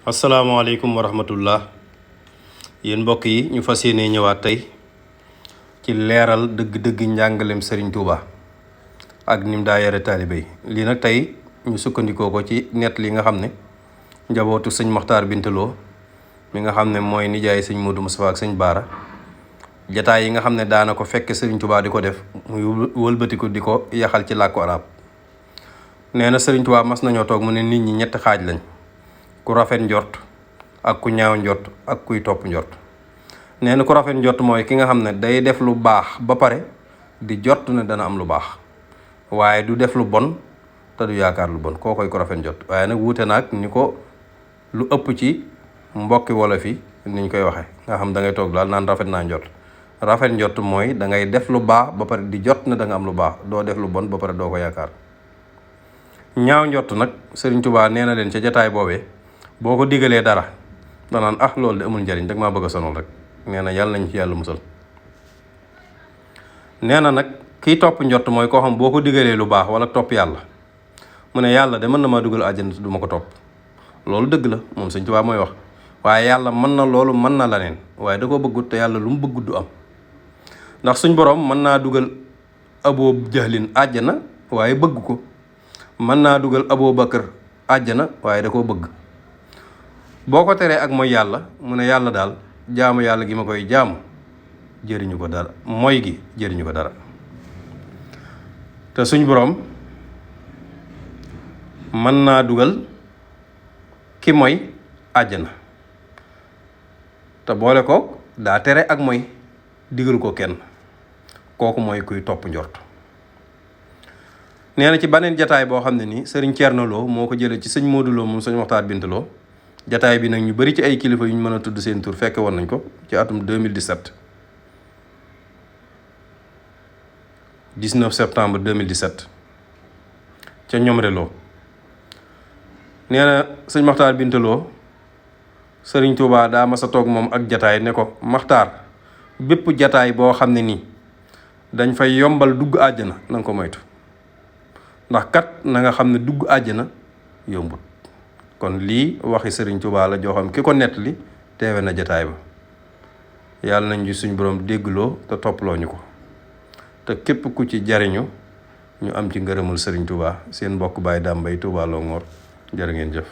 asalaamaaleykum wa rahmatullah yéen mbokk yi ñu fas yéene ñëwaat tey ci leeral dëgg-dëgg njàngaleem Serigne Touba ak nim daa yare taalibe yi lii nag tey ñu sukkandikoo ko ci net li nga xam ne njabootu sëñ Maxtaar Bintaloo mi nga xam ne mooy nijaay sëñ Modou Moustapha ak sëñ Baara jataay yi nga xam ne daana ko fekk Serigne Touba di ko def muy wëlbatiku di ko yaxal ci làkku arab nee na Serigne Touba mas nañoo toog mu ne nit ñi ñetti xaaj lañ ku rafet njort ak ku ñaaw njort ak kuy topp njort nee na ku rafet njort mooy ki nga xam ne day def lu baax ba pare di jot ne dana am lu baax waaye du def lu bon te du yaakaar lu bon koo koy ku rafet njort waaye nag wuute naag ni ko lu ëpp ci mbokki wolof yi niñ koy waxee nga xam da ngay toog daal naan rafet naa njort rafet njort mooy da ngay def lu baax ba pare di jot ne da nga am lu baax doo def lu bon ba pare doo ko yaakaar ñaaw njort nag Serigne Touba nee na leen ca jataay boobee boo ko digalee dara danaan loolu de amul njariñ dag maa bëgg a sonal rek nee na yàlla nañ ci yàlla musal nee na nag kiy topp njott mooy koo xam boo ko digalee lu baax wala topp yàlla mu ne yàlla de mën na maa dugal àjjana du ma ko topp loolu dëgg la moom Sëñ Tuubaa mooy wax waaye yàlla mën na loolu mën na la neen waaye da koo bëggut te yàlla lu mu bëggut du am ndax suñ boroom mën naa dugal Aboo Jahlin àjjana waaye bëgg ko mën naa dugal Aboo Bakar àjjana waaye da koo bëgg boo ko teree ak mooy yàlla mu ne yàlla daal jaamu yàlla gi ma koy jaamu jëriñu ko dara mooy gi jëriñu ko dara te suñ boroom mën naa dugal ki mooy àjjana te boole ko daa tere ak mooy digal ko kenn kooku mooy kuy topp njort nee na ci beneen jataay boo xam ne nii sëriñ Thierno Lo moo ko jëlee ci sëñ Modou Lo moom sëñ Maxtaar Bintaloo jataay bi nag ñu bari ci ay kilifa yu ñu mën a tudd seen tur fekke woon nañ ko ci atum 2017 19 septembre 2017 ca Ñomre Lo nee na sëñ Maxtaar Bintaloo Sëriñ Tuubaa daa mas a toog moom ak jataay ne ko Maxtaar bépp jataay boo xam ne nii dañ fay yombal dugg àjjana na nga ko moytu ndax kat na nga xam ne dugg àjjana yombut kon lii waxi Sëriñ Tuubaa la joo xam ki ko nettali teewe na jataay ba yàlla nañ ci suñ boroom déggloo te topploo ñu ko te képp ku ci jariñu ñu am ci ngërëmul Sëriñ Tuubaa seen mbokk Baye Dame Mbaye Touba Longhor jërë ngeen jëf